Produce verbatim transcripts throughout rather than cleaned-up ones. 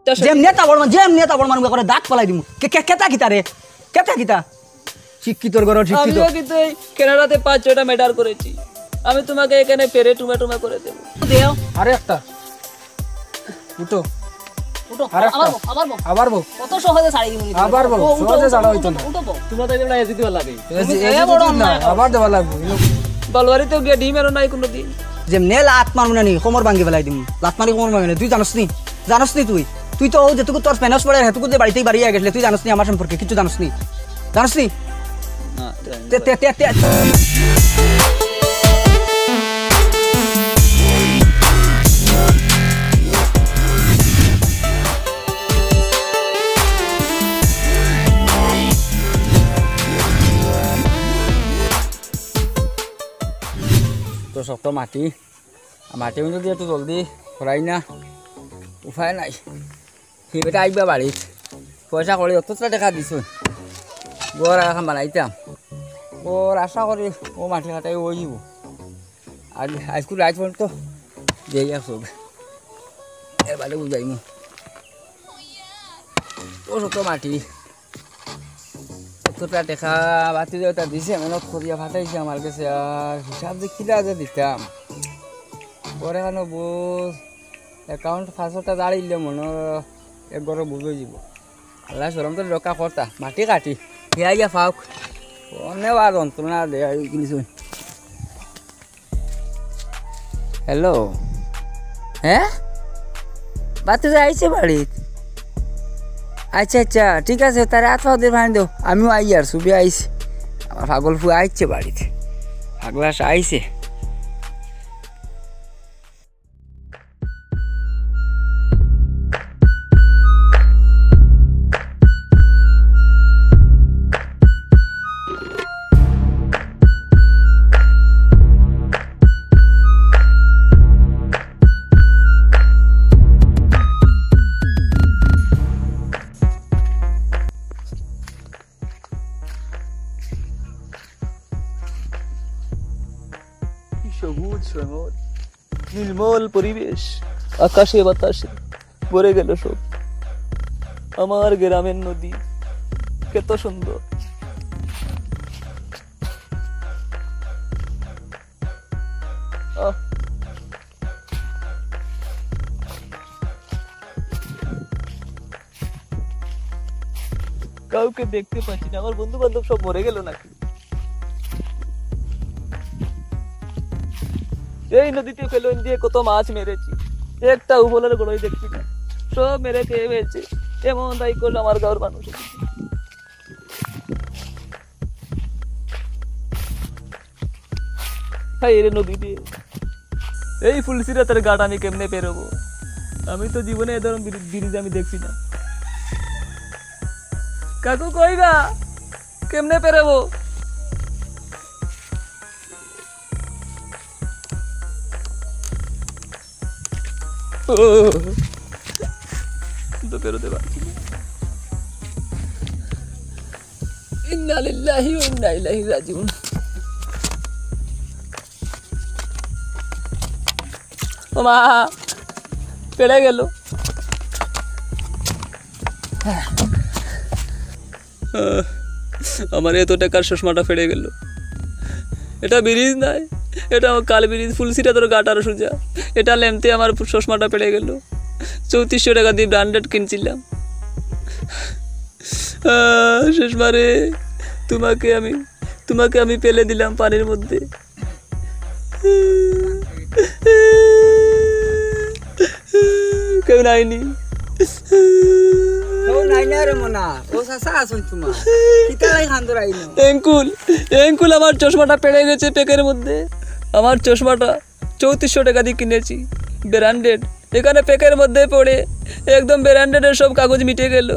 যেমনে তাবড় মার, যেমনে তাবড় মার, মুখে করে দাঁত ফালাই দিমু। কে, কে, কেতা কিতা রে? কেতা কিতা? শিক্ষিতর ঘরর শিক্ষিত। আমিও কিন্তু এই কানাডাতে পাঁচ ছয়টা ম্যাটার করেছি। আমি তোমাকে এখানে পেরে টুমা টুমা করে দেবো। দেও। আরে একটা। উঠো। উঠো। আর একটা। আবার বও, আবার বও। আবার বও। কত সহজে ছাড়ি দিবো নি। আবার বও। ও, উঠো, সহজে উঠো, ছাড়া উঠো, হইতো না। উঠো বও। তোমরা তো এগুলা এসে দিবা লাগে। এসে, তুমি এসে এ বড় দিবা না, অন্যায়। আবার দেওয়া লাগবো। বালুয়ারিতেও গিয়া ডিম এরো নাই কোনো দিন। যেমনে লাত মারমু না নি, কোমর ভাঙ্গি ফেলাই দিমু। লাত মারি কোমর ভাঙ্গি না। তুই জানোস নি? জানোস নি তুই? তুই তো ও যেটুকু তোর ফেনস পড়ে, সেটুকু যে বাড়িতেই বাড়ি গেছিলে, তুই জানোস নি আমার সম্পর্কে? কিচ্ছু জানোস নি? জানোস নি? না, জানি না। তে, তে, তে, তে। তো শক্ত মাটি, আর মাটি কিন্তু দিয়ে একটু জলদি করাই না, উপায় নাই। হি বেটা আইবা বাড়িত, পয়সা করি অতটা টেকা দিছইন, ঘর এখন বানাইতাম। ওর আশা করি ও মাটি কাটাই ওই দিব। আর আজকে রাত পর্যন্ত দিয়ে আসুক, এর বাদে বুঝাইমু। ও শক্ত মাটি, অতটা টেকা বাতি দেওয়াটা দিছে, মেহনত করিয়া ফাটাইছে আমার কাছে, আর হিসাব যে কিলা যে দিতাম। পরে কেন বুঝ, অ্যাকাউন্ট পাসওয়ার্ডটা দাঁড়াইলে মনে হয় এক ঘরে বুঝে দিব। আল্লাহ শরম তো রক্ষা করতা, মাটি কাটি, হিয়া গিয়া ফাউক, অনেক আর যন্ত্রণা দেয়া হয়ে গেলি শুন। হ্যালো, হ্যাঁ, বাতিজা আইছে বাড়িত? আচ্ছা আচ্ছা, ঠিক আছে, তারে আত পাও দিয়ে পানি দেও, আমিও আই আর সুবি আইছি। আমার পাগল ফুয়া আইছে বাড়িত, পাগলাস আইছে। কি সবুজ শ্যামল, নির্মল পরিবেশ, আকাশে বাতাসে ভরে গেল সব। আমার গ্রামের নদী কত সুন্দর। আহ। কাউকে দেখতে পাচ্ছি না, আমার বন্ধু বান্ধব সব মরে গেল নাকি? এই নদীতে ফেলন দিয়ে কত মাছ মেরেছি, একটা উপলের গড়ই দেখছি না, সব মেরে খেয়ে ফেলছে। এমন দায় করলো আমার গাঁওর মানুষ। হায় রে নদী রে, এই ফুলসিরাতের ঘাট আমি কেমনে পেরোবো? আমি তো জীবনে এ ধরনের ব্রি-, ব্রিজ আমি দেখছি না। কাকু কইবা কেমনে পেরোবো? ও, তো পেরোতে পারছি না। ইন্না লিল্লাহি ওয়া ইন্না ইলাইহি রাজিউন। ও মা, পেড়ে গেল। আহ, আমার এত টাকার চশমাটা পেড়ে গেল। এটা ব্রিজ নাই, এটা আমার কাল ব্রিজ, ফুলসিরাতর ঘাট আরো সোজা। এটা লেমতে আমার চশমাটা পেড়ে গেল। চৌত্রিশশো টাকা দিয়ে ব্র্যান্ডেড কিনছিলাম। আহ, চশমা রে, তোমাকে আমি, তোমাকে আমি ফেলে দিলাম পানির মধ্যে। কেউ নাইনি। কেউ নাই না রে মনা, ও চাচা আছইন তোমার। কিতা লাগি কান্দরায় না? এঙ্কুল, এঙ্কুল, আমার চশমাটা পেড়ে গেছে প্যাকের মধ্যে। আমার চশমাটা চৌত্রিশশো টাকা দিয়ে কিনেছি, ব্র্যান্ডেড। এখানে প্যাকের মধ্যে পড়ে একদম ব্র্যান্ডেডের সব কাগজ মিটে গেল,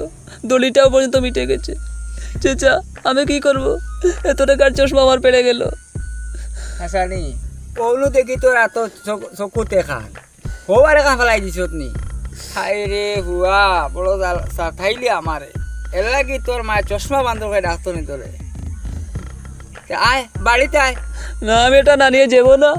দড়িটাও পর্যন্ত মিটে গেছে। চাচা, আমি কি করব? এত টাকার চশমা আমার পেড়ে গেল। হাসানি, অউনু দেখি তোর এত চকু-, চকুতে খান। হবারে খান ফালাই দিছত নি? হায় রে হুয়া, বড় জাল-, সাতাইলি আমারে। এর লাগি তোর মায় চশমা বান্দর করে ডাকতো নি তোরে। তে আয়, বাড়িত আয়। না, আমি এটা না নিয়ে যাবো না।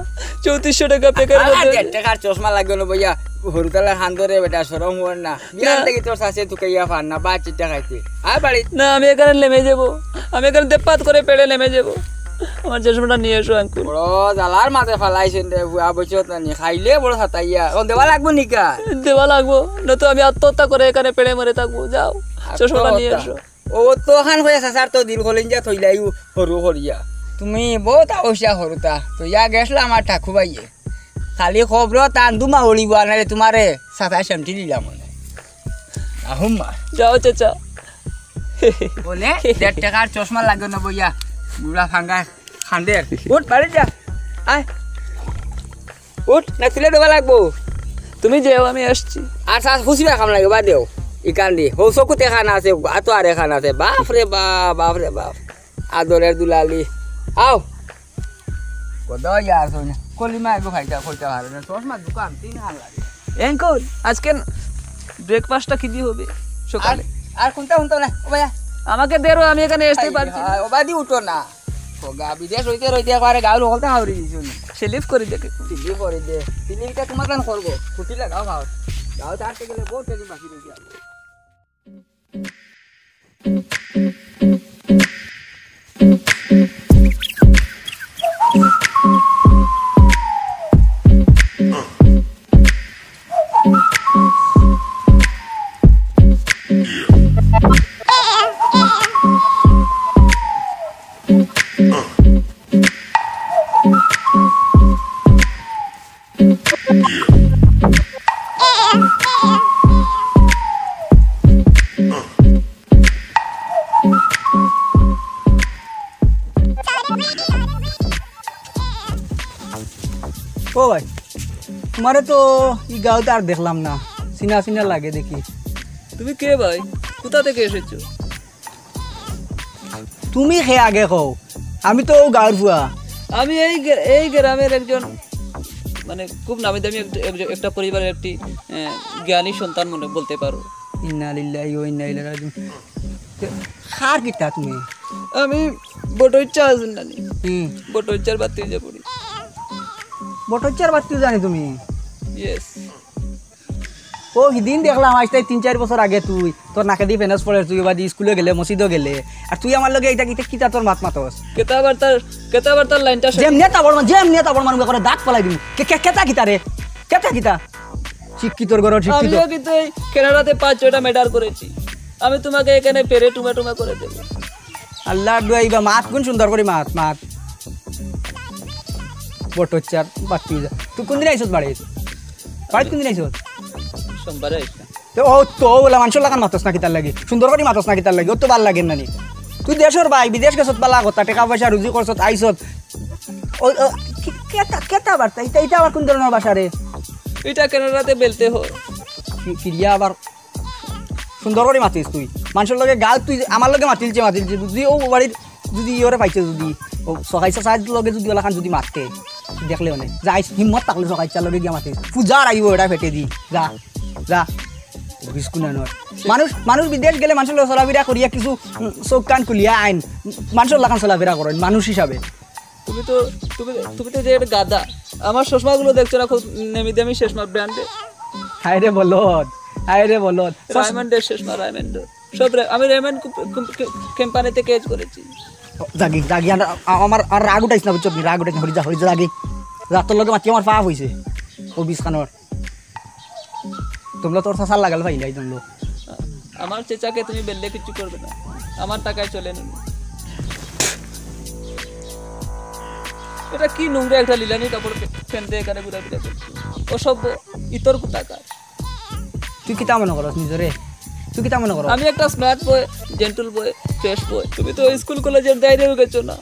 চৌত্রিশশো টাকা প্যাকের আরে, মধ্যে। দেড় টাকার চশমা লাগবে না বইয়া। হুরুতালার হান ধরে বেটা, শরম অর না? বিয়ান না। থাকি তোর চাচায় তুকাইয়া পার না, বাচ্চাটা খাইতে। আয় বাড়িত। না, আমি এখানে নেমে যাব। আমি এখানে দেপাত করে পেড়ে নেমে যাব। আমার চশমাটা নিয়ে এসো, আঙ্কুল। বড় জ্বালার মাঝে ফালাইছইন রে, বুয়া বইছত না নি, খাইলে বড় সাতাইয়া। ও দেওয়া লাগবো নিকা? দেওয়া লাগবো, নয়তো আমি আত্মহত্যা করে এখানে পেড়ে মরে থাকবো। যাও, চশমাটা নিয়ে এসো। ও তো খান কইয়া চাচার তো দিল কলিঞ্জা থইলাইউ হরু করিয়া। তুমি বউত আউসিয়া হুরুতা, তো ইয়া গেছলা আমার ঠাকু ভাইয়ে। খালি খবর তান দুমা উড়িব আনারে তোমারে চাচায় সেমটি দিলাম মনে। আহুম্মা। যাও চাচা। বলে, দেড় টেকার চশমা লাগে না বইয়া, বুড়া ফাঙ্গা খান্দের। উঠ, বাড়ি যা। আয়। উঠ, না তুলে দেওয়া লাগবো। তুমি যাও, আমি আসছি। আর চাচা খুশি রাখাম লাগে, বাদ দেও। ইকান দি, হো চকুত এখান আছে, আতো আর এখান আছে। বাপ রে বাপ, বাপ রে বাপ। আদরের দুলালি। আও। গদা ইয়ার শোন। কলিমা এগো ভাইটা কইতে পারে না। চশমা দোকান তিন হান লাগে। আঙ্কুল, আজকে ব্রেকফাস্টটা কি দিয়ে হবে আর, সকালে? আর কোনটা কোনটা না? ও ভাইয়া। আমাকে দেরো, আমি এখানে আসতে পারছি না। হ্যাঁ, ও বাদি উঠো না। খোগা, বিদেশ রইতে রইতে একবারে গাউল হকলতা হাওরি দিছো নি। স্লিপ করে দেখে। স্লিপ করে দে। স্লিপটা তোমার কেন করবো? ছুটি লাগাও খাও। গাও তার থেকে বউত টেলিং বাকি রইছে। ও ভাই, তোমারে তো ই গাউত আর দেখলাম না, চিনা চিনা লাগে দেখি। তুমি কে ভাই? কোথা থেকে এসেছো? তুমি কে আগে কও, আমি তো গাউর ফুয়া। আমি এই গে-, এই গ্রামের একজন, মানে, খুব নামি দামি একটা, এক-, একটা পরিবারের একটি, আহ, জ্ঞানী সন্তান মনে বলতে পারো। ইন্না লিল্লাহি ওয়া ইন্না ইলাইহি রাজিউন। তে, কার কিতা তুমি? আমি বটইচ্ছা আছইন নানি। হুম। বটইচ্ছার বাত্তি যা পড়ি। বটইচ্ছার বাত্তি জানি তুমি? ইয়েস। ও, হিদিন দেখলাম, আইজ তাই তিন চাইর বছর আগে তুই, তোর নাকেদি ফেনস পড়ের, তুই বাদে স্কুলো গেলে, মসজিদো গেলে, আর তুই আমার লগে ইটা, ইটা কিতা তোর মাত মাতস? কেতাবার্তার, কেতাবার্তার লাইনটা সঠিক। যেমনে তাবড় মার, যেমনে তাবড় মার, করে দাঁত ফালাই দিমু। কে, কে, কেতা কিতা রে? কেতা কিতা? শিক্ষিতর ঘরর শিক্ষিত। আমিও কিন্তু এই কানাডাতে পাঁচ ছয়টা ম্যাটার করেছি। আমি তোমাকে এখানে পেরে টুমা টুমা করে দেবো। আল্লাহর দোয়াই বা মাত, কোন সুন্দর করি মাত, মাত। বটইচ্ছার বাত্তি যা। তুই কোন দিন আইছস বাড়িত? বাড়িত কোন দিন আইছস? সোমবারে আইছলাম। তে ও তো ওলা মানষর লাখান মাতস না কিতার লাগি? সুন্দর করি মাতস না কিতার লাগি? ও তো ভালা লাগের না নি। তুই দেশর ভাই, বিদেশ গেছত ভালা কথা, টেকা পয়সা রুজি করছত, আইছত। ও, ও, কি, কেতা, কেতা বার্তা? ইটা, ইটা আবার কোন ধরনের ভাষা রে? ইটা কানাডাতে বেলতে হয়। ফি-, ফিরিয়া আবার সুন্দর করি মাতিস তুই। মানষর লগে গাল তুই আমার লগে মাতিলছে, মাতিলছে। যদি ও বাড়ির যদি ইয়রে পাইছে যদি, ও সকাইছা সাইজ লগে যদি ওলাখান যদি মাতে, দেখলে মানে, যাইস হিম্মত থাকলে সকাইছার লগে গিয়া মাতিস। পূজার আইব এটা পেটে দি। যা, যা। বিস্কুনা নয়। মানুষ, মানুষ বিদেশ গেলে মানষর লগে চলাফেরা করিয়া কিছু, উম, চোখ কান খুলিয়া আইন। মানষর লাখান চলাফেরা করেন, মানুষ হিসাবে। তুমি তো, তুমি, তুমি তো যে একটা গাধা। আমার চশমাগুলো দেখছো না, খুব নেমি দামি চশমা ব্র্যান্ডে। হায় রে বলদ, হায় রে বলদ। রায়মন্ডের চশমা, রায়মন্ডের। সব রে-, আমি রেমন কোম্প-, কোম্প-, কোম্পানিতে কাজ করেছি। জাগি, জাগি, আর আ-, আমার আর রাগ উঠাইস না, বুঝছো? রাগ উঠাইস না, হরি যা, হরি যা, জাগি। যা, তোর লগে মাতি আমার পাপ হইছে। ও বিষ খানোর। তোমরা তোর চাচার লাগাল ভাই নাই, তোমরা। আমার চেচাকে তুমি বেললে কিচ্ছু করবে না, আমার টাকায় চলে না। এটা কি নোংরা একটা লিলানি কাপড় পে-, ফেলতে এখানে ঘুরাফিরা করছো? অসভ্য, ইতর কোথাকার। তুই কিতা মনে করস নিজরে? তুই কিতা মনে করস? আমি একটা স্মার্ট বয়, জেন্টল বয়, ফ্রেশ বয়। তুমি তো স্কুল কলেজের দায়রেও গেছো না,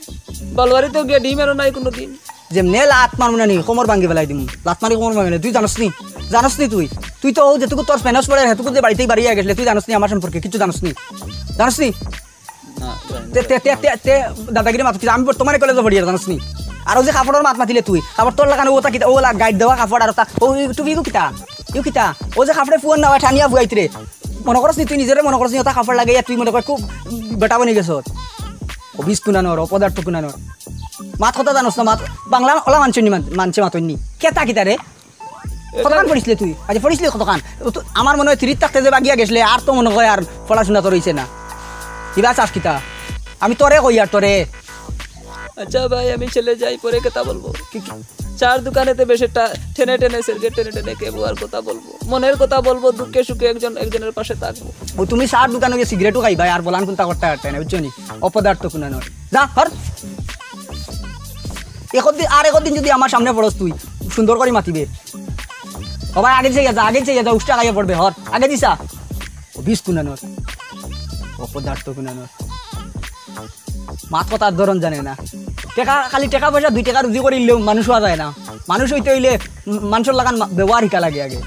বালুয়ারিতেও গিয়া ডিম আনো নাই কোনো দিন। যেমনে লাত মারমু না নি, কোমর ভাঙ্গি ফেলাই দিমু। লাত মারি কোমর ভাঙ্গি ফেলাই। তুই জানস নি? জানস নি তুই? তুই তো ও যেটুকু তোর ফেনস পড়ে, সেটুকু যে বাড়িতেই বাড়ি গেছিলে, তুই জানস নি আমার সম্পর্কে? কিচ্ছু জানস নি? জানস নি? না, জানি না। তে, তে, তে, তে, তে দাদাগিরি মাত, আমি বর্তমানে কলেজে পড়ি আর জানস নি? আর ও যে কাপড়র মাত মাতিলে তুই, কাপড় তোর লাগানো, ওটা কিতা, ও লা-, গাইড দেওয়া কাপড় আর ওটা, ও, ই টুপি ইগু কিতা? ইউ কিতা? ও যে কাপড়ে ফুয়ার না, টানিয়া ফুয়াইত রে। মনে করস নি তুই নিজরে, মনে করস নি ওটা কাপড় লাগাইয়া তুই মনে কর খুব বেটা বনি গেছস। অফিস কুনানোর, অপদার্থ কুনানোর। মাত কথা জানোস না, মাত বাংলা ওলা মানছে নি, মান-, মানছে মাতইন নি। কেতা কিতা রে? কতখান পড়িছলে তুই? আচ্ছা, পড়িছলে কতখান? ও তো, আমার মনে অয় তিরিশ থাকতে যে বাগিয়া গেছলে, আর তো মনে অয় আর পড়াশুনা তো রইছে না। কিবা চাস কিতা? আমি তোরে কই আর তোরে। আচ্ছা ভাই, আমি ছেলে যাই, পরে কথা বলবো। কি, কি? চার দোকানেতে বেশে টা-, টেনে টেনে সেলকে টেনে টেনে কেবো আর কথা বলবো, মনের কথা বলবো, দুঃখে সুখে একজন একজনের পাশে থাকবো। ও, তুমি চার দোকানো গিয়া সিগারেটও খাইবায় আর বলান কুন্তা করতায় পারতায় না, বুঝছো নি? অপদার্থ কুনানোর। যা, হর। একদিন, আর একদিন যদি আমার সামনে পড়স তুই, সুন্দর করি মাতিবে। ও ভাই, আগে যাইয়া যা, আগে যাইয়া যা, উষ্টা খাইয়া পড়বে, হর। আগে দিছা। ও বিষ কুনানোর। অপদার্থ কুনানোর। মাত কথার ধরন জানে না। টেকা, খালি টেকা পয়সা, দুই টেকা রুজি করিলেও মানুষ অওয়া যায় না। মানুষ অইতে অইলে ম-, মানষর লাখান মা-, ব্যবহার হিকা লাগে আগে।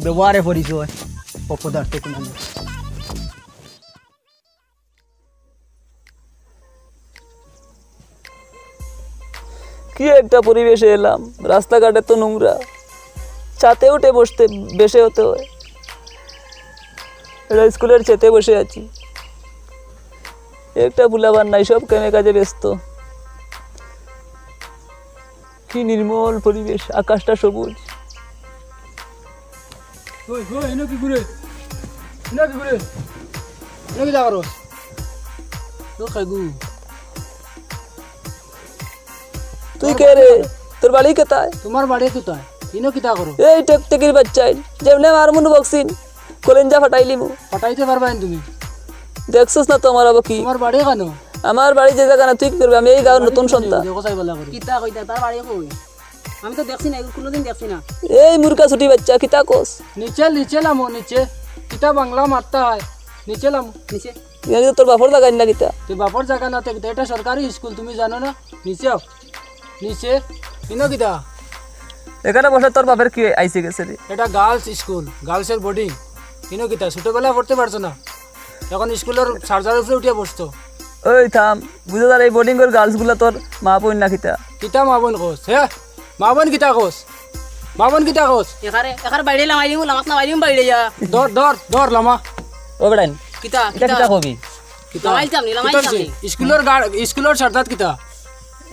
ব্যবহারে পরিচয়, অপদার্থ কুনানোর। কি একটা পরিবেশে এলাম, রাস্তাঘাট এত নোংরা, ছাতে উঠে বসতে, বেশে হতে হয়। এটা স্কুলের ছাতে বসে আছি, একটা ফুলাবার নাই, সব কামে কাজে ব্যস্ত। কি নির্মল পরিবেশ, আকাশটা সবুজ। ওই, ওই, ইনো কি করে? ইনো কি করে? ইনো কিতা করো? ও খাগু। তুই কে রে? তোর বাড়ি কোথায়? তোমার বাড়ি কোথায়? ইনো কিতা করো? এই টেকটেকির বাচ্চাইন, যেমনে মারমু নু বক্সিন, কলিঞ্জা ফাটাইলিমু। ফাটাইতে পারবায় নি তুমি? দেখছস না তো আমার অবকি? তোমার বাড়ি কানো? আমার বাড়ি যে জাগা না, তুই কি করবে? আমি এই গাঁওর নতুন সন্তান। দেখো চাই ভালা করি। কিতা কইতা, তার বাড়ি কই? আমি তো দেখছি না, এগুলো কোনোদিন দেখছি না। এই মুরগা ছুটি বাচ্চা, কিতা কস? নিচে, নিচে লামো, নিচে। কিতা বাংলা মারতা হয়? নিচে লামো। নিচে? ইয়া তো তোর বাপর জাগা না কিতা? তোর বাপর জাগা না তো কিতা? এটা সরকারি স্কুল, তুমি জানো না? নিচে আও। নিচে। ইনো কিতা? এখানে বসে তোর বাপের কি আইছে গেছে রে? এটা গার্লস স্কুল, গার্লসের বোর্ডিং। ইনো কিতা? ছোটবেলায় পড়তে পারছো না? এখন স্কুলের সার্জার উপরে উঠিয়া বসছো। ওই থাম, বুঝা যার এই বোর্ডিং এর গার্লস গুলা তোর মা বোন না কিতা? কিতা মা বোন কস, হে? মা বোন কিতা কস? মা বোন কিতা কস? এখারে, এখারে বাইরে লামাই দিমু, লামাত লামাই দিমু বাইরে যা। ধর, ধর, ধর, লামা। ও বেটাইন, কিতা, কিতা, কিতা? কিতা কবি? কিতা? লামাইতাম নি, কিতা লামাইতাম হইছে? নি। স্কুলের গার-, স্কুলের সার্জাত কিতা?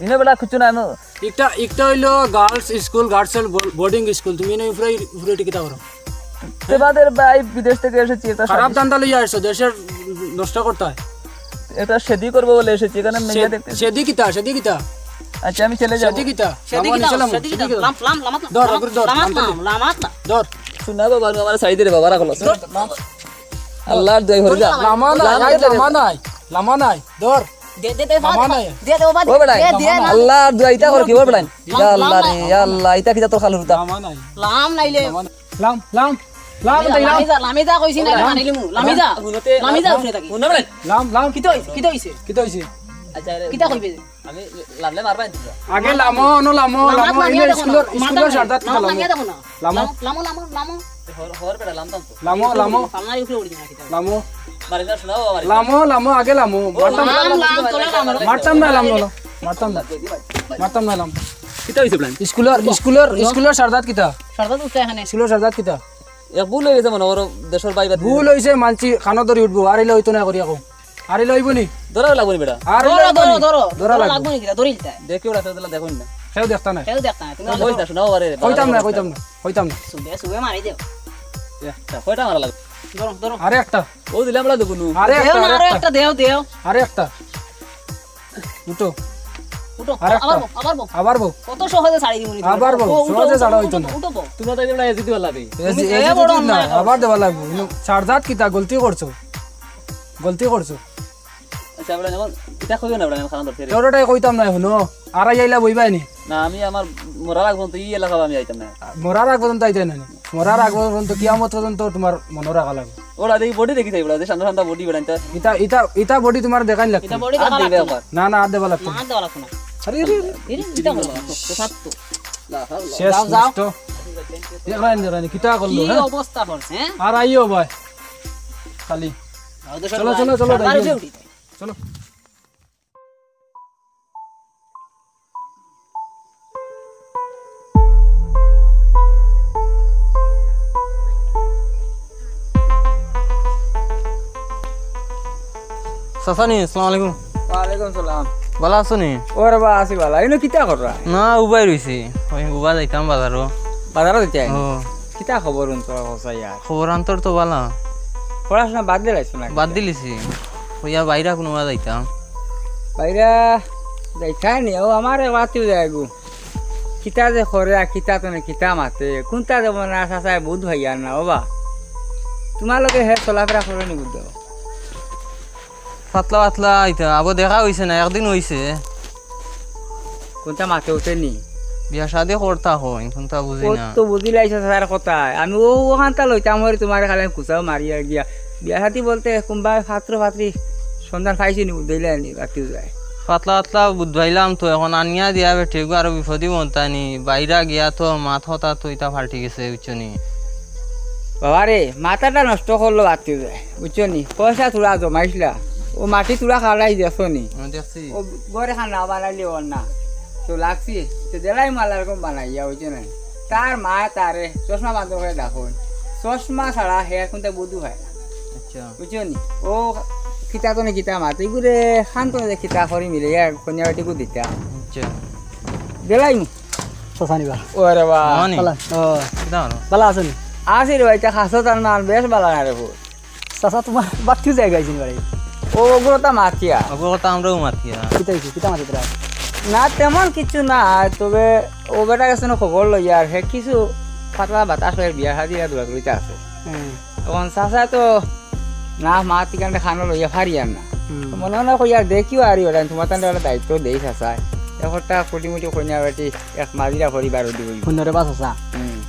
ইনো বেটা কিচ্ছু না, আমি ইকটা, ইকটা অইলো গার্লস স্কুল, গার্লস বো-, বোর্ডিং স্কুল। তুমি এনে উপরে, উপরে উঠি কিতা করো? তে বাদের ভাই, বিদেশ থেকে এসেছি, একটা খারাপ শাদি। ধান্দা লইয়া আসছো, দেশের নষ্ট করতে হয়। এটা শাদি করবো বলে এসেছি, এখানে মেয়ে সে-, দেখতে। শাদি কিতা, শাদি কিতা? আচ্ছা, আমি চলে যাবো। শাদি কিতা? শাদি লামা কিতা? নিচে লামো, শাদি শাদি কিতা? কিতা? লাম, লাম, লামাত লাম। ধর, লাম, অগুর ধর, লাম, লাম, লাম, লাম। লামাত লাম। ধর। শুনা বাবা, আমার সাইডে রে বাবা, রাখো। ধর। আল্লাহর দোয়াই হরি যা। লামা নাই, লাম আই দে রে। লামা নাই, লামা নাই। ধর। দে, দে, দে, লামা নাই। দে, দে, বাবা, ও বেটা, দে, দে, লামা না। নাই। আল্লাহর দোয়াই ইতা কর কি, ও বেটা? ইয়া আল্লাহ রে, ইয়া আল্লাহ, ইতা কিতা তোর খালুর তা? লামা নাই। লাম নাইলে। লামা নাই। লাম, লাম, লাম, লাম, লাম। লামি যা, লামি যা কইছি না, লাম। মানিলিমু। লামি যা। হুনতে লামি যা, লাম। উঠে থাকি। হুন না বেটা। লাম, লাম। কিতা অইছে? কিতা অইছে? কিতা অইছে? আচ্ছা, আরে, কিতা কইবে? আমি লামলে মারবা কিন্তু। আগে লামো, অনো লামো, লামো, লামো, লামিয়া ইনো দেখো না। স্কুলর, মাথা স্কুলর নাই। সারদাত কিতা লামো, লামো? লামিয়া দেখো না। লামো। লামো, লামো, লামো, লামো। হর, হর বেটা, লাম তাম তো। লামো, লামো। সামনে উপরে উঠি না কিতা। লামো। মারি না, শোনাও, মারি না। লামো, লামো, আগে লামো। ও, মারতাম, লাম, লাম, তোরা লাম। মারতাম না, লাম, লাম। মারতাম না, লাম। কিতা অইছে প্ল্যান? স্কুলর, স্কুলর, স্কুলর সারদাত কিতা? সারদাত উঠছে এখানে। স্কুলর সারদাত কিতা? এক ভুল অই গেছে মনে করো, দেশর বাইরে। ভুল অইছে, মানছি, খানো ধরি উঠবো। আর ইলা অইতো না করি এখন। আর ইলা অইবো নি? ধরা লাগবো নি বেটা? আর ইলা ধরো, অইবো ধরো, নি? ধরো, ধরা ধরো, লাগবো। লাগবো নি কিতা? ধরিল তাই। দেখি ওরা তো দেখো না। কেউ দেখতা না। কেউ দেখতা না। তুমি কইছ না, শোনাও আরে। কইতাম না, কইতাম না, কইতাম না। সুবে, সুবে মারি দেও। একটা, কয়টা মারা লাগবে? ধরো, ধরো। আরে একটা। ও দিলাম বলা দেখুন। আরে দেও একটা, না, আরে আরো একটা। একটা দেও, দেও। আরে একটা। উঠো। উঠো, আরে একটা। আবার বউ, আবার বউ। আবার বউ। কত সহজে ছাড়ি দিমু নি তুমি। আবার বউ, ও, উঠো, সহজে উঠো, ছাড়া উঠো, হইতো না। উঠো, উঠো বউ। তোমরা তো এগুলো এসে দিবার লাগে। এ, তুমি এ, এ এ বড় বড় অন্যায় না, করছো। আবার দেওয়া লাগবো। কিন্তু ছাড়দাত কিতা, গলতি করছো। গলতি করছো। আচ্ছা, আমরা যেমন এটা কইও না, আমরা খানা ধরতে রে। তোরটাই কইতাম না, হুনো। আর আইলা বইবাই নি। না, আমি আমার মরার আগ পর্যন্ত এই এলাকা আমি আইতাম না। মরার আগ পর্যন্ত আইতায় না নি। মরার আগ পর্যন্ত, কিয়ামত পর্যন্ত তোমার মনো রাখা লাগবো। ওরা দেখি বডি দেখি চাই, ওরা যে সান্দা সান্দা বডি বেড়াইন তা। ইতা, ইতা, ইতা বডি তোমার দেখাইন লাগতো। ইতা বডি আর দেখা দিবে লাগতো না। আবার। না, না, আর দেবা লাগতো না। আর দেওয়া লাগতো না। আরে, রে, রে। এরে, ইতা বলো। শক্ত, শক্ত। শেষ যাও, যাও। নষ্ট। দেখলেন, দেখলেন, কিতা করলো, কি হ্যাঁ? অবস্থা করছে, হ্যাঁ? আর আইও ভাই। খালি। যাও তো চলো, সবাই। চলো, চলো, সামনে যাই। উঠি। চলো। চাচা নি, আসসালামু আলাইকুম। ওয়ালাইকুম সালাম। ভালা আছো নি? ওরে বা, আছি ভালা। ইনো কিতা কররা? না, উবাই রইছি। ওই উবা যাইতাম বাজারো। বাজারো যাইতায়? ও। কিতা খবর অন্তর হসা ইয়ার? খবর অন্তর তো ভালা। পড়াশোনা বাদ দিলাইছো না? বাদ দিলিছি। ওইয়া বাইরা কুনুবা যাইতাম। বাইরা যাইতায় নি? ও, আমার এক বাতিও যায় গো। কিতা যে করে আর কিতা তো না কিতা মাতে, কুনটা যে মনে আছে, আছে, বুধ ভাইয়ার না, ও বা। তুমার লগে হে চলাফেরা করে নি বুধ? পাতলা পাতলা ইতা, আবো দেখা অইছে না, একদিন অইছে। কুনটা মাতে উঠে নি? বিয়া শাদি করতা কইন, কুনটা বুঝি না। তো বুঝিলাইছো স্যার কথায়। আমি ও ওখানটা লইতাম হরি তুমার খালি কুচাও মারিয়া গিয়া। বিয়া শাদি বলতে কুনবা পাত্র পাত্রী সন্ধান পাইছো নি, বুঝাইলে নি, বাতিও যায়। পাতলা পাতলা বুঝাইলাম তো, এখন আনিয়া দিয়া বেটি গো আরো বিপদি বনতা নি। বাইরা গিয়া তো মাত কথা তো ইতা পাল্টি গেছে, বুঝছো নি? বাবা রে, মাথাটা নষ্ট করলো বাতিও যায়, বুঝছো নি? পয়সা থুড়া জমাইছিলা, ও মাটি থুড়া খালাই দেখছো নি? আমি দেখছি। ও ঘরে খানা বানাইলে ওর না, তো লাগছি, তো দিলাই মালার কম বানাইয়া, বুঝছো না? তার মা তারে চশমা বান্ধব করে দেখো, চশমা ছাড়া হে কুনটা বুধু হয় না। আচ্ছা। বুঝছো নি? ও কিতা তো না কিতা মাত, ইগুরে খান তো যে কিতা করি মিলে, ইয়া কন্যা বেটিগু দিতা। আচ্ছা। দিলাইমু। চাচা নি বা? ওরে বা। মানি? ভালা। ও। কিতা হলো? ভালা আছো নি? আছি রে ভাই, তা খাসো তার মান বেশ ভালা না রে পুত। চাচা, তুমার বাতিও যায় গাইছেন বাড়ি। ও, ওগুলো তা মাতিয়া। ওগুলো তা আমরাও মাতিয়া। কিতা হইছে? কিতা মাতিয়া তোরা? না, তেমন কিছু না, তবে ও বেটা গেছে না খবর লইয়া, আর হে কিছু পাতলা বাতাস লইয়া বিয়া শাদি আর দৌড়াদৌড়িতে আছে। হুম। এখন চাচা তো না, মা ঠিকানাটা খানো লইয়া ফারি আর না। হুম। তো মনে মনে কইয়া দেখিও আর ওটা, তুমার তান্ডে ওটা দায়িত্ব দেই চাচা। এখন তা কুটি মুটি কইনা বেটি এক মাঝিরা পরিবার দিব। হুনরে বা চাচা। হুম।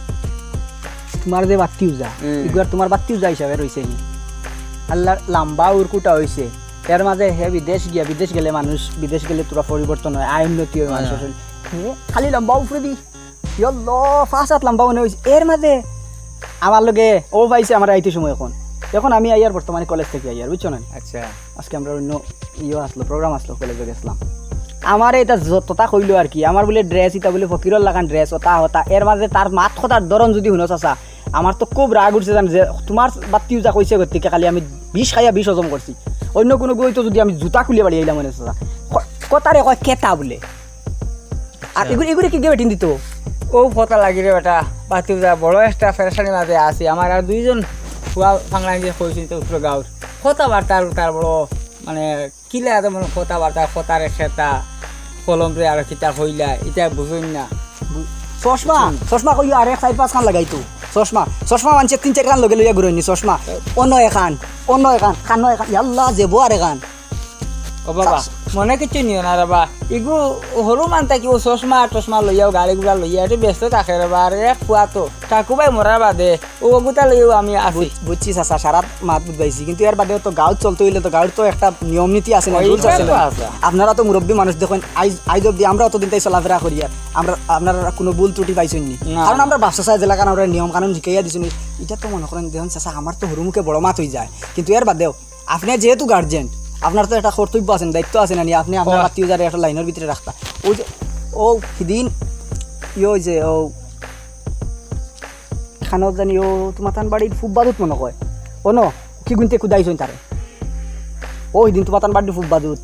তুমার যে বাতিও যা, হুম। ইগুয়ার তুমার বাতিও যা হিসাবে রইছে নি। আল্লাহ লাম্বা উরকুটা হইছে। এর মাঝে হে বিদেশ গিয়া, বিদেশ গেলে মানুষ, বিদেশ গেলে তোরা পরিবর্তন হয়, আয় উন্নতি হয় মানুষের। হ্যাঁ। হে খালি লম্বা উপরে দি, ইয়াল্লা, পাঁচ হাত লম্বা মনে হইছে। এর মাঝে আমার লগে ও পাইছে আমার আইতে সময় এখন। এখন আমি আইয়ার বর্তমানে কলেজ থাকি আইয়ার, বুঝছো না? আচ্ছা। আজকে আমরা অন্য ইয়ে আসলো, program আসলো, কলেজে গেছিলাম। আমারে ইতা যতটা কইলো আর কি, আমার বুলে dress, ইতা বুলে ফকিরর লাখান dress, ওটা হতা। এর মাঝে তার মাত কথার ধরন যদি হুনো চাচা, আমার তো খুব রাগ উঠছে জান, যে তুমার বাতিও যা কইছে গতিকে খালি আমি বিষ খাইয়া বিষ হজম করছি। অন্য কুনুগু অইতো যদি আমি জুতা খুলিয়া বাড়ি আইলাম মনে চাচা। ক-, কথারে কয় কেতা বুলে। আর আচ্ছা। এগুরে, এগুরে কিগিয়ে বেটিন দিতো? ও কথা লাগি রে বেটা, বাতিও যা বড় একটা পেরেশানির মাঝে আছি। আমার আর দুইজন ফুয়া ফাংলাইন যে কইছি তো উত্তর গাঁওর। কথাবার্তা আর তার বড় মানে কিলা এত মনে কথাবার্তা, কথারে খেতা, কলম রে আর কিতা কইলা, ইতা বুঝইন না। বু-, চশমা, বুঝইন। চশমা কইও আরেক চাইর পাঁচ খান লাগাইতো। চশমা, চশমা মানষে তিন চাইর খান লগে লইয়া ঘুরইন নি, চশমা। অন্য এখান, অন্য এখান, খানো এখান, ইয়াল্লা, জেবো আর এখান। ও বাবা, চশ- মনে কিচ্ছু নিও না রে বা। ইগু হরু মান থাকি ও চশমা, টশমা লইয়াও, গাড়ি ঘোড়া লইয়া, একটু ব্যস্ত থাকে রে বা। আর এক ফুয়া তো, ঠাকু ভাই মরার বাদে, ও অগুতা লইও আমি আছি। বুঝ-, বুঝছি চাচা, সারা মাত বুঝাইছি, কিন্তু এর বাদেও তো গাঁওত চলতে অইলে তো গাঁওর তো একটা নিয়ম নীতি আছে না, ওই rules আছে তো না। আছে। আপনারা তো মুরব্বী মানুষ, দেখইন, আইজ, আইজ অব্দি আমরা অতদিন তাই চলাফেরা করি, আর আমরা, আপনারা কুনু ভুল ত্রুটি পাইছইন নি? না, কারণ না। আমরা বাপ চাচায় যেলাখান আমরা নিয়ম কানুন শিখাইয়া দিছইন, ইটা তো মনে করেন, দেখইন চাচা, আমার তো হুরু মুখে বড় মাত অইযায়, কিন্তু এর বাদেও আপনে যেহেতু guardian, আপনার তো একটা কর্তব্য আছে না, দায়িত্ব আছে না নি, আপনে আপনার বাহ। আত্মীয় যারে একটা লাইনর ভিতরে রাখতা। ওই যে, ও হিদিন, ইয়ে ওই যে, ও খানো জানি ও তুমাতান বাড়ির ফুব্বাদুত মনে কয়। ও ন, কি গুনতে কুদাইছইন তারে? ও হিদিন তুমাতান বাড়ির ফুব্বাদুত।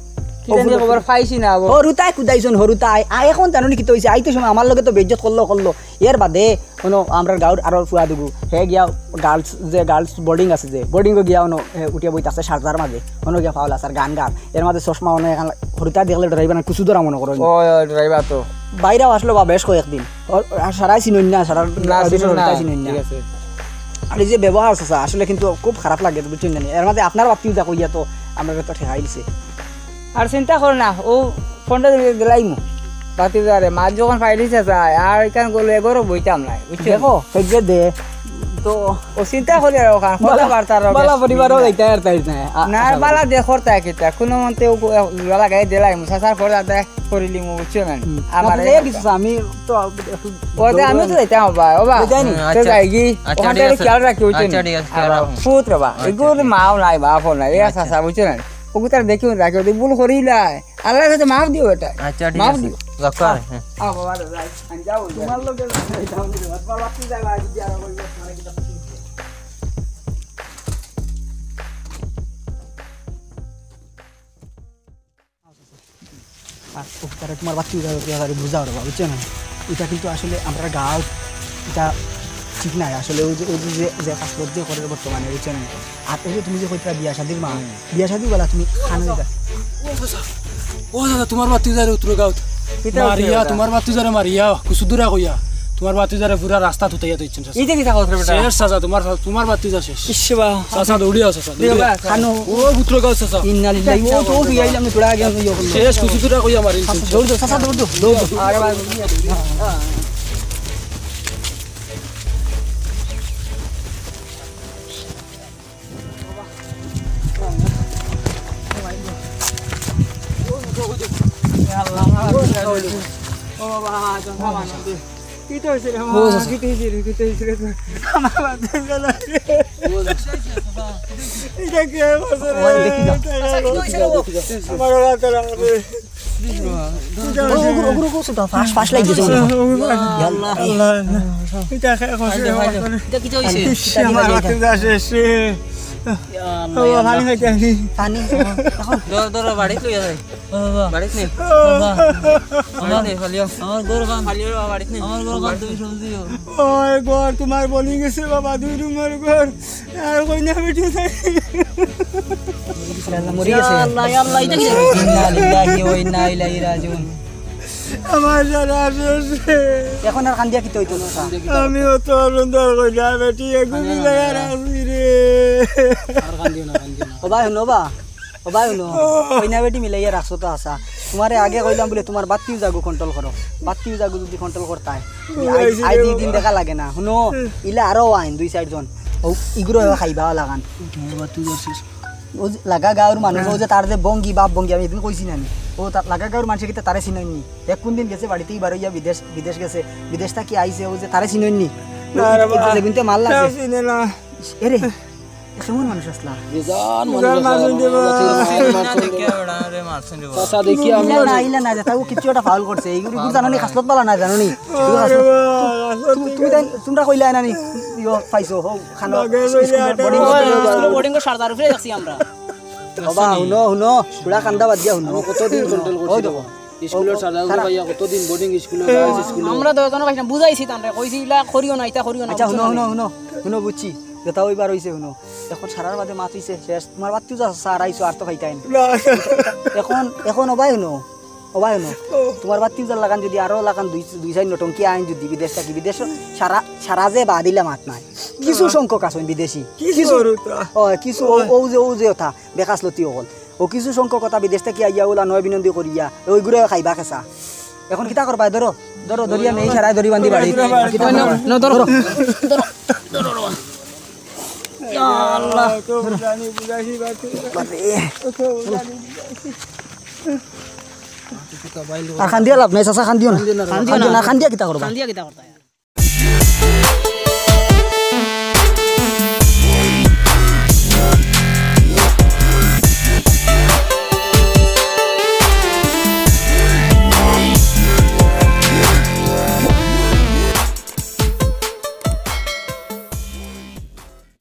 কি জানি খবর পাইছি না আবো। হরুতায় কুদাইছইন, হরুতায়। আ, এখন জানো নি কিতা অইছে? আইতে সময় আমার লগে তো বেইজ্জত করলো, করলো। এর বাদে অনো আমরার গাঁওর আরো ফুয়া দুগু, হে গিয়া girls যে girls boarding আছে যে, boarding-ও গিয়া অনো, এ, উঠিয়া বইতাছে সারদার মাঝে, অনো গিয়া ফাউল আছে আর গান গার। এর মাঝে চশমা অনো এখান হরুতায় দেখলে ডরাইবা না, কুচু ধরা মনে করো। ও, ও, ডরাইবা তো। বাইরেও আসলো বা বেশ কয়েকদিন। ও, আর সারাই চিনইন না, সারা না, চিনইন না। হরুতায় চিনইন না। ঠিক আছে। আর এই যে ব্যবহার চাচা, আসলে কিন্তু খুব খারাপ লাগে, বুঝছইন নি? এর মাঝে আপনার বাতিও যা কইয়া তো আমরা তো ঠেকাই দিছে। আর চিন্তা করো না, ও পনেরো দিন দিলাইমু। বাতিজারে, মাত যখন পাইলিছে যায়, আর এখান গেলে এগোরও বইতাম নাই, বুঝছো? দেখো, হেগে দে। তো ও চিন্তা করি আর ওখান, বালা, কথাবার্তা আর বালা বেশ পরিবারও মিল নাই। যাইতে আর তাই না। আ-, না, আশা করি। বালা দেখর তাই কিতা, কোনো মতে ও গু-, জোড়া লাগাই দিলাইমু, চাচার পরে আদায় করিলিমু, বুঝছো না? হুম। আমার না, এই বুঝছো, আমি তো একটু ও দে, আমিও তো যাইতাম, বাবা, ও বাবা। বুঝাই নি? হুম, তো আচ্ছা। যাইগি, আচ্ছা, ওখান ঠিক থেকে আছে। খেয়াল রাখি, বুঝছো আচ্ছা, নি? ঠিক আছে, আর খেয়াল রাখো। পুত রে বাবা, আচ্ছা, এগুলো ঠিক আছে। মাও নাই, বাপও নাই, এ আচ্ছা। চাচা, বুঝছো না? ওগুতার দেখিও রাখি, ওদের ভুল করিলাই। আল্লাহর কাছে মাফ দিও বেটা। আচ্ছা, ঠিক মাফ আছে। দিও। যাক, আহ, হ্যাঁ। আহ, বাবা, দাদা, আমি যাও, যাও। তোমার লগে যাও, বাবা, তুই যাও, আজ দিয়ে আরো বলবো, তোমার কিতা পছন্দ। আর ও তারা তোমার বাত্তি উজারে বুঝাও রে বাবা, বুঝছো না? ইটা কিন্তু আসলে আমরার গাঁও, ইটা ঠিক নায় আসলে। ওই যে, ওই যে, যে, যে কাজ করছে করে বর্তমানে, বুঝছো না? আর ওই যে তুমি যে কইতরা বিয়া শাদির মা, বিয়া শাদি বলা তুমি খানো দিতা। ও চাচা, ও চাচা, তোমার বাত্তি উজারে উত্তর গাঁওত মারিয়া, তোমার বাত্তি উজারে মারিয়া, কুসুদুরা কইয়া, তোমার বাত্তি উজারে পুরা রাস্তা তুতাইয়া দিচ্ছেন চাচা। ইটা কিতা কথা বেটা? শেষ চাচা, তোমার, তোমার বাত্তি উজা শেষ। ইস বা। চাচা, দৌড়িয়া চাচা, দৌড়িয়া। খানো। ও পুত্র গাঁও চাচা। ইন্না লিল্লাহি, ও তো, ও তো আইলাম না, তোরা আগে আমি ইয়ে করলাম। শেষ, কুসুদুরা কইয়া মারিন। চাচা, দৌড় দো, চাচা, দৌড় দো, দৌড় দো। আরে ভাই, ও বাবা, কিতা হইছে রে? ও চাচা। কিতা হইছে রে? কিতা হইছে রে? আমার বাদ দিয়ে গেল রে। ও চাচা। ইটা কে করছে রে? ও ভাই, দেখি না। চাচা, কিতা হইছে রে? আমার বাদ দিয়ে গেল রে। ও, ওগুলো, ওগুলো, ওগুলো তো ফাঁস, ফাঁস লাগি গেছে মনে হয়। ও ভাই। ইয়া আল্লাহ। আল্লাহ। ইটা কে করছে রে? ইটা কিতা হইছে? ইশ, আমার বাদ দিয়ে গেল রে। ইয়া আল্লাহ, ও, ইয়া পানি আল্লাহ। খাইতে আনি। পানি? এখন ধরো, ধরো, বাড়িত লইয়া যাই। ও বাবা। বাড়িত নেই। বাবা। বাড়িত নেই, ফালিও। আমার গরু খান। ফালিও বাবা, বাড়িত নেই। আমার গরু খান, তুমি সবজি দিও। ওই ঘর তোমার বনি গেছে বাবা, দুই রুমের ঘর। আর কইনা বেটি নাই। মরি গেছে। ইয়া আল্লাহ, ইয়া আল্লাহ, ইটা কি? ইন্না লিল্লাহি ওয়া ইন্না ইলাইহি রাজিউন। আমার সারা শেষ। এখন আর কান্দিয়া কিতা হইতো না? আমি অত সুন্দর কইনা বেটি এগুলি লইয়া রাখছি রে। আর কান্দিও না, কান্দিও না। ও ভাই, হুনো বা। ও ভাই, হুনো, কইনা বেটি মিলাইয়া রাখছো তো আশা। তোমারে আগে কইলাম বুলে তোমার বাত্তি উজাগু control করো, বাত্তি উজাগু যদি control করতায়, তুমি আই, আই দুই দিন দেখা লাগে না। হুনো, ইলা আরো আইন দুই চাইরজন, ও ইগুলো খাইবা লাগান। তোমার বাত্তি উজার শেষ। ও যে লাগা গাঁওর মানুষ, ও যে তার যে ভঙ্গি, ভাব ভঙ্গি, আমি এদিন কইছি না নি? ও তার লাগা গাঁওর মানুষে কিতা তারে চিনইন নি? এক কোন দিন গেছে বাড়িতেই বারইয়া বিদেশ, বিদেশ গেছে, বিদেশ থাকি আইছে, ও যে তারে চিনইন নি? না রে বাবা, যেগুনতে মাল লাগছে। চিনে না। এরে, এ কেমন মানুষ আসলা? বেজান মানুষ আসলা, মানুষ দেবা। চাচা দেখি আমি ইলা না, ইলা না, যেটা ও কিছু একটা foul করছে, এইগুলো জানো নি, খাসলত বালা না, জানো নি? আরে বাবা, তুমি, তুমি তাই, তোমরা কইলা না নি? ইয়ো, পাইছো, হো, খানো, স্কুল বোর্ডিং, স্কুল বোর্ডিং সারদার উপরে দেখছি আমরা। বাবা, হুনো, হুনো, থুড়া কান্দা বাদ দিয়া হুনো। আমি কতদিন control করছি দেখো। স্কুলের সারদার উপরে ভাইয়া কতদিন বোর্ডিং স্কুলে, গার্লস স্কুলে। আমরা দুইজনে কইছি না, বুঝাইছি তানরে, কইছি ইলা করিও না, ইতা করিও না, আচ্ছা, বুঝছো হুনো, না? হুনো, হুনো, হুনো, বুঝছি। যেটা ওইবার হইছে, হুনো। এখন সারার বাদে মাত হইছে, শেষ। তোমার বাত্তি উজা সার আইছো, আর তো খাইতাই না। না। এখন, এখন ওবাই হুনো, ওবাই হুনো। তোমার বাত্তি উজার লাগান যদি আরো লাগান দুই, দুই চাইর নটঙ্কি আইন যদি বিদেশ থাকি, বিদেশ সারা, সারা যে বাদিলা মাত নাই। কিছু সংখ্যক আছইন বিদেশি। কিছু, কিছু। ও, কিছু ও, ও যে, ও যে ওঠা, বেকাসলতি অকল। ও কিছু সংখ্যক কথা বিদেশ থাকি আইয়া ওলা নয় বিনন্দি করিয়া, ওইগুলো খাইবা খেসা। এখন কিতা করবা? ধরো, ধরো, ধরিয়া নেই, সারাই ধরি বান্ধি বাড়ি। কিতা করবা? না, ধরো। ধরো, ধরো, ধরো। ইয়া আল্লাহ। বাপরে। আর কান্দিয়া লাভ নাই, চাচা, কান্দিও না। কান্দিও না। কান্দিও না, কান্দিয়া কিতা করবা? কান্দিয়া কিতা করতা?